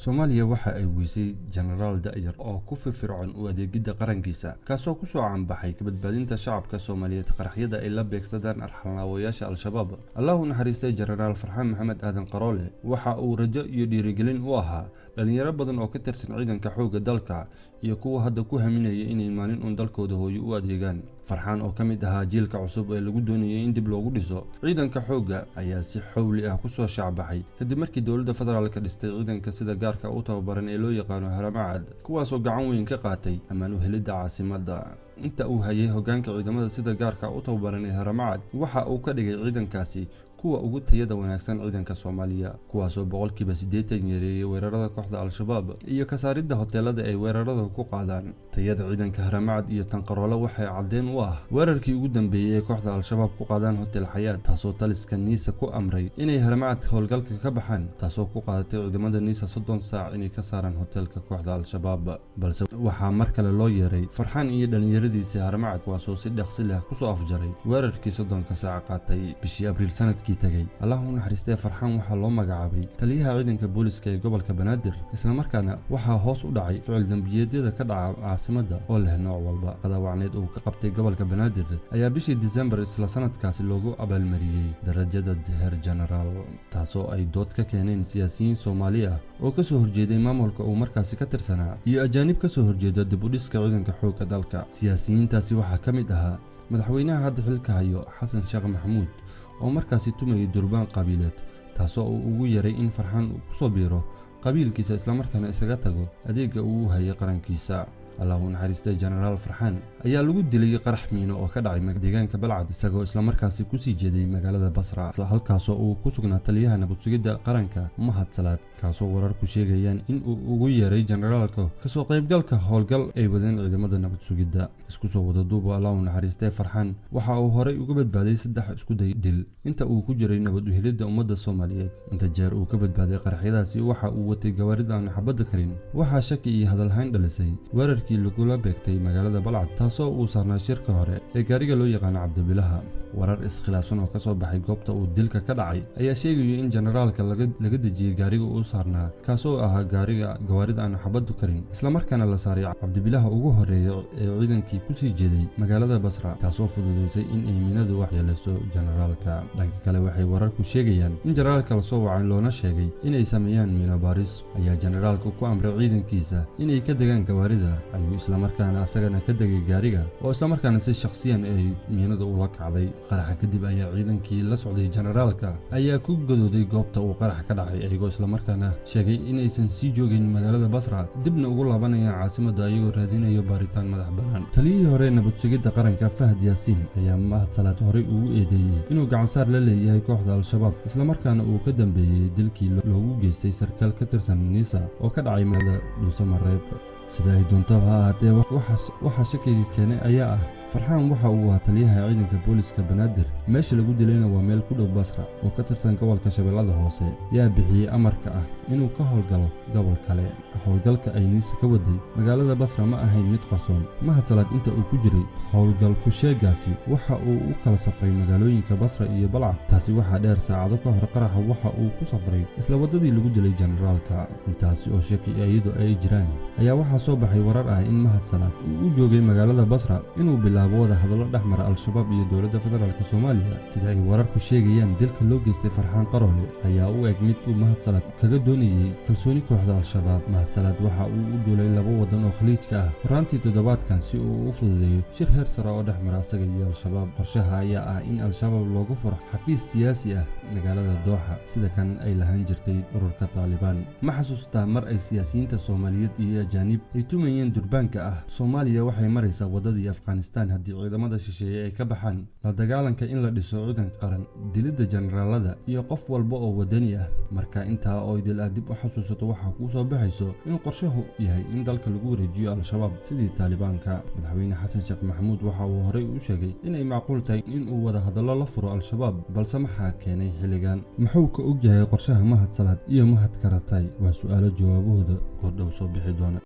Soomaaliya waxa ay weysay jenaraal da'yar oo ku firfircoon u adeegidda qarankiisa, kaasoo ku soo caanbaxay ka badbaadinta shacabka Soomaaliyeed qaraxyada ay la beegsadaan arxan-laawayaasha Al-Shabaab. Allah u naxariistay Jenaraal Farxaan Maxamed Aadan Qaroole waxa uu rajo iyo dhiirigelin u ahaa dhalinyaro badan oo ka tirsan ciidanka xoogga dalka iyo kuwa hadda ku haminaya inay maalin uun dalkooda hooyo u adeegaan. Farxaan oo ka mid ahaa jiilka cusub ee lagu doonayay in dib loogu dhiso ciidanka xoogga ayaa si xowli ah kusoo shaacbaxay kadib markii dowladda federaalka dhistay ciidanka sida gaarka u tababaran ee loo yaqaano Haramcad, kuwaasoo gacan weyn ka qaatay ammaan u helidda caasimadda. Inta uu hayay hoggaanka ciidamada sida gaarka u tababaran ee Haramcad, waxa uu ka dhigay ciidankaasi kuwa ugu tayada wanaagsan ciidanka Soomaaliya, kuwaasoo 80% yareeyay weerarada kooxda Al-Shabaab iyo ka saaridda hoteelada ay weerarada ku qaadaan. Tayada ciidanka Haramcad iyo tan Qaroole waxay caddeen u ah weerarkii ugu dambeeyay ee kooxda Al-Shabaab ku qaadaan Hotel Xayaat, taasoo taliska Niisa ku amray inay Haramcad howlgalka ka baxaan, taasoo ku qaadatay ciidamada Niisa 30 saac inay ka saaraan hoteelka kooxda Al-Shabaab. Balse waxaa mar kale loo yeeray Farxaan iyo dhalinyaradiisii Haramcad, kuwaasoo si dhaqsi leh kusoo afjaray weerarkii 30-ka saac qaatay bishii Abriil sanadkii tagay. Allah u naxariistay Farxaan waxaa loo magacaabay taliyaha ciidanka booliska ee gobolka Banaadir, isla markaana waxaa hoos u dhacay ficil dambiyeedyada ka dhaca caasimadda oo leh nooc walba. Qadaawacneed uu ka qabtay gobolka Banaadir ayaa bishii Disembar isla sanadkaasi loogu abaalmariyey darajada heer jenaraal, taasoo ay dood ka keeneen siyaasiyiin Soomaali ah oo kasoo horjeeday maamulka uu markaasi ka tirsanaa iyo ajaanib kasoo horjeeda dib u dhiska ciidanka xoogga dalka. Siyaasiyiintaasi waxaa ka mid ahaa madaxweynaha hadda xilka hayo Xasan Sheekh Maxamuud oo markaasi tumayay durbaan qabiileed, taasoo uu ugu yaray in Farxaan uu kusoo biiro qabiilkiisa islamarkaana isaga tago adeegga uu u hayay qarankiisa. Allah u naxariistay Jenaraal Farxaan ayaa lagu dilay qarax miino oo ka dhacay deegaanka Balcad, isagoo islamarkaasi kusii jeeday magaalada Basra, halkaasoo uu ku sugnaa taliyaha nabad sugidda qaranka Mahad Salaad, kaasoo wararku sheegayaan in uu ugu yeeray jenaraalka kasoo qaybgalka howlgal ay wadeen ciidamada nabad sugidda. Isku soo wada duubo, Allah u naxariistay Farxaan waxa uu horey uga badbaaday 3 isku day dil inta uu ku jiray nabad u helidda ummadda Soomaaliyeed. Inta jeer uu ka badbaaday qaraxyadaasi waxa uu watay gawaarida aan xabadda karin. Waxaa shaki iyo hadalhayn dhalisay weerarkii lagula beegtay magaalada Balcad, taasoo uu saarnaa shirka hore ee gaariga loo yaqaano Cabdibilaha. Warar iskhilaafsan oo kasoo baxay goobta uu dilka ka dhacay ayaa sheegaya in jenaraalka laga dejiyey gaariga uu saarnaa, kaasoo ahaa gaariga gawaarida aan xabaddu karin, islamarkaana la saaray Cabdibilaha ugu horeeya ee ciidankii kusii jeeday magaalada Basra, taasoo fududeysay in ay miinadu waxyeeleyso jenaraalka. Dhanka kale waxay wararku sheegayaan in jenaraalka lasoo wacay loona sheegay inay sameeyaan miino baaris, ayaa jenaraalka ku amray ciidankiisa inay ka degaan gawaarida, ayuu islamarkaana asagana ka degay gaariga oo islamarkaana si shakhsiyan ay miinadu ula kacday. Qaraxa kadib ayaa ciidankii la socday jenaraalka ayaa ku gadooday goobta uu qarax ka dhacay, ayagoo islamarkaana sheegay inaysan sii joogin magaalada Basra, dibna ugu laabanayaan caasimadda ayagoo raadinayo baaritaan madax bannaan. Taliyihii hore nabad sugidda qaranka Fahad Yaasiin ayaa Mahad Salaad horey ugu eedeeyey inuu gacansaar la leeyahay kooxda Al-Shabaab, islamarkaana uu ka dambeeyey dilkii loogu geystay sarkaal ka tirsan Niisa oo ka dhacay magaalada Dhuusamareeb. Sida ay doontaba ha ahaatee, waxaa shakiga keenay ayaa ah Farxaan waxa uu ahaa taliyaha ciidanka booliska Banaadir, meesha lagu dilayna waa meel ku dhow Basra oo ka tirsan gobolka Shabeellada Hoose. Yaa bixiyey amarka ah inuu ka howlgalo gobol kale? Howlgalka ay Niisa ka waday magaalada Basra ma ahayn mid qarsoon. Mahad Salaad inta uu ku jiray howlgal ku sheegaasi waxa uu u kala safray magaalooyinka Basra iyo Balcad. Taasi waxaa dheer, saacado ka hor qaraxa waxa uu ku safray isla waddadii lagu dilay jenaraalka. Intaasi oo shaki iyadoo ay jiraan ayaa waxaa soo baxay warar ah in Mahad Salaad uu u joogay magaalada Basra inuu bilaabo wada hadallo dhex mara Al-Shabaab iyo dowladda federaalk Soomaaliya. Sida ay wararku sheegayaan, dilka loo geystay Farxaan Qaroole ayaa u eg mid uu Mahad Salaad kaga doonayey kalsooni kooxda Al-Shabaab. Mahad Salaad waxa uu u duulay 2 waddan oo khaliijka ah horaantii toddobaadkan si uu u fududeeyo shir heer sare oo dhex mara asaga iyo Al-Shabaab. Qorshaha ayaa ah in Al-Shabaab loogu furo xafiis siyaasi ah magaalada Dooxa, sida kan ay lahaan jirtay ururka Taalibaan. Ma xasuustaa mar ay siyaasiyiinta Soomaaliyeed iyo ajaanib ay tumayeen durbaanka ah Soomaaliya waxay maraysaa waddadii Afghanistan haddii ciidamada shisheeye ay ka baxaan, la dagaalanka in la dhiso ciidanka qaran, dilidda jenaraalada iyo qof walba oo wadani ah? Marka intaa oo idil aad dib u xasuusato, waxaa kuu soo baxayso in qorshahu yahay in dalka lagu wareejiyo Al-Shabaab sidii Taalibaanka. Madaxweyne Xasan Sheekh Maxamuud waxa uu horey u sheegay inay macquul tahay in uu wada hadallo la furo Al-Shabaab, balse maxaa keenay xilligan? Muxuu ka og yahay qorshaha Mahad Salaad iyo Mahad Karatay? Waa su'aalo jawaabahooda goordhow soo bixi doona.